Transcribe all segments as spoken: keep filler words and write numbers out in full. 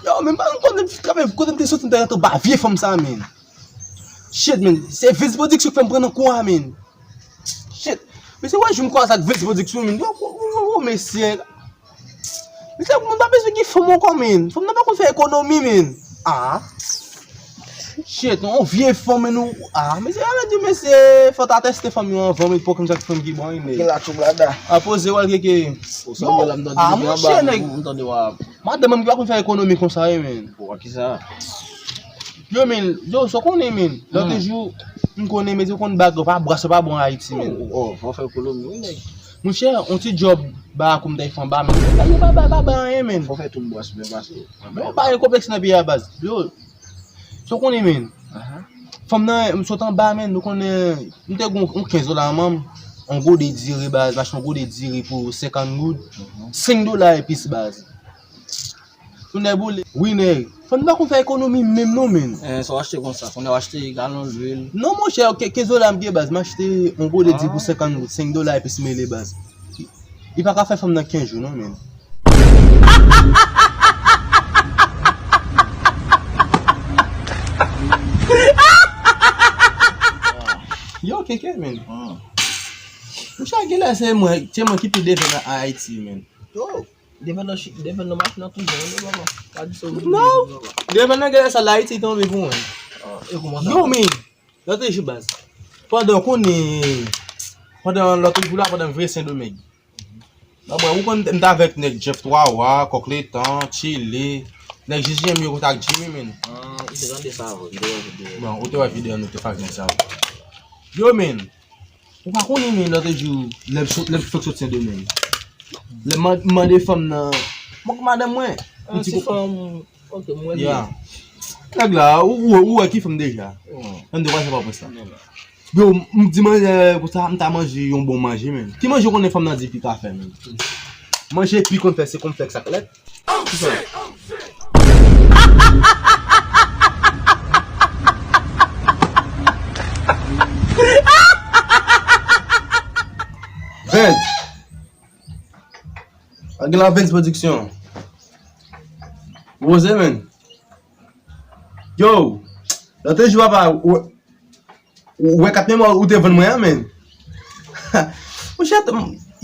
Yo, men pa kote, kote m te soti, m te rantre ba vye fanm sa, men. Shit, men. Se Vince Production k fè m pran nan kou a, men. Shit. Men se wè jou m kwaze ak Vince Production, men. Yo, yo, yo, yo, mesye. Mesye, moun pa bezwen gen fanm ankò, men. Fanm nan pa konn fè ekonomi, men. Ah. Shit, yon vye fanm, men nou. Ah, mesye, alè di, mesye, fò ta teste fanm yo anvan, men pou konn sa k fanm ki bon, men. Gen la tchoublada. A poze wè keke. Ou sanble la, m tande depi anba, m tande w ap. Madanm ki pa konn fè ekonomi konsa, wi, men. Pou wè kisa? Yo, men, yo, sa w konnen, men. Lòt jou, m konnen, men, yo konn bag, yo pa bwase, pa bon Ayiti, men. Oh, oh, fò fè ekonomi, wi, nèg. Monchè, yon ti djòb ba kou m t ap fè anba, men. Yo pa ba, pa ba anyen, men. Fò fè tout bwase byen pase. Yo pa gen konplèks nan peyi a, baz. Yo, sa w konnen, men. Fanm nan, m sot anba, men, nou konnen, m te gon yon kenz dola nan men m, yon gode diri, baz, m achte yon gode diri pou senkant goud, senk dola epis, baz. Kounye a boule. Wi, nèg. Fanm nan pa konn fè ekonomi menm non, men. Eh, sa w achte konsa? Kounye a w achte galon lwil? Non, monchè, ke-, kenz dola m gen, baz. M achte yon gode diri pou senkant goud, senk dola epis mele, baz. Li pa ka fè fanm nan kenz jou, non, men. Yo, keke, men. Monchè, genlè se mwen, se mwen ki pi devè nan Ayiti, men. Yo, devè nan chi-, devè nan machin nan tou bon, wi, papa. Pa di sa ou vle, papa. Non, devè nan genlè sa Ayiti tonbe pou mwen. Ah, e kouman sa? Yo, men, lòt jou, baz. Pandan konnen, pandan lòt jou la, pandan m vire Sendomeng. Nan, bon, ou konn m t avèk nèg Jeff Twa Wa, Kòk Letan, Chili, nèg J J M yo kontak Jimmy, men. Ah, m te tande sa avan, m te wè videyo. Bon, ou te wè videyo, nou te fè nèg sa. Yo, men, ou pa konnen, men, lòt jou, lè m sot, lè m fèk sot Sendomeng. Lè m man-, mande fanm nan, mwen k madanm mwen. Ah, ti fanm, ok, m wè li. Ya. Nèg la, ou, ou, ou wè ki fanm deja. Ann de wè se pa prens la. Yo, m di manzè konsa, m ta manje yon bon manje, men. Ki manje w konnen fanm nan di pi ka fè, men? Manje pi konn fè, se konflèks ak lèt. Ki fè? Vens. Ak la Vens Production. Woze, men. Yo, lòt jou, papa, ou, ou wè kat memwa ou te vann mwen an, men. Monchè,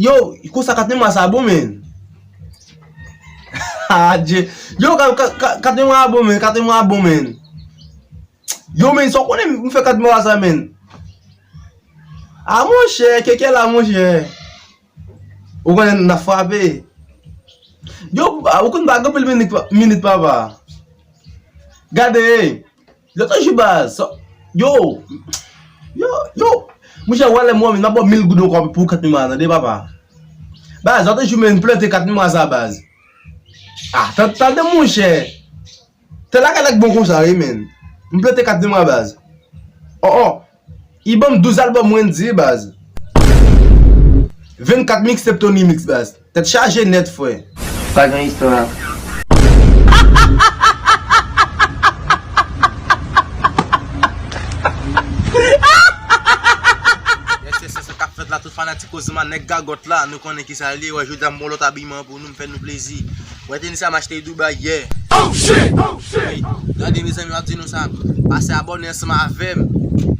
yo, konsa kat memwa sa bon, men. Adje. Yo, ka-, ka-, ka-, kat memwa a bon, men, kat memwa a bon, men. Yo, men, sa w konnen m fè kat memwa sa, men. A, monchè, keke la, monchè. Ou konnen n ap frape. Yo, ou konn pa gen anpil minit, minit, papa. Gade, lòt jou, baz. Yo, yo, yo. Monchè, wè lè m wè m ap ba w mil goud ankò pou kat memwa, tande, papa. Baz, lòt jou, men, m plante kat memwa sa, baz. Ah, tan-, tande, monchè. Tè lakay nèg bon konsa, wi, men. M plante kat memwa, baz. Oh, oh. I ban m douz albòm Wendyy, baz. Vennkat mixtape Tony Mix, baz. Tèt chaje nèt, frè. Pa gen istwa. Yes, yes, yes, sa k ap fèt la, tout fanatik Roseman, nèg gagòt la, nou konnen kisa l ye, wè, jodi a m bon lòt abiman pou nou, m fè nou plezi. Wè, tenis sa m achte Dubai yè. Oh shit! Oh shit! Wi. Gade, mezanmi, m ap di nou sa. Pase abòne ansanm avè m.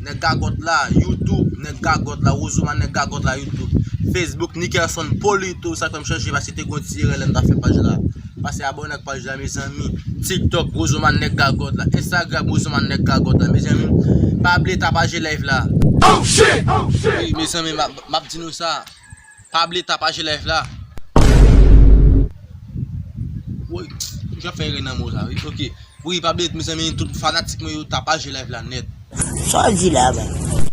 Nèg gagòt la, YouTube, nèg gagòt la, Roseman, nèg gagòt la, YouTube. Facebook, Nickerson Polito, sa k fè m chanje, paske te gon ti erè lè m t ap fè paj la. Pase abòne ak paj la, mezanmi. TikTok, Roseman, nèg gagòt la. Instagram, Roseman, nèg gagòt la, mezanmi. Pa bliye tapaje live la. Oh shit! Oh shit! Wi, mezanmi, m ap, m ap di nou sa. Pa bliye tapaje live la. Woy, jan fè erè nan mo sa, wi. Ok. Wi, pa bliye, mezanmi, tout fanatik mwen yo tapaje live la nèt. Sa w di la, man?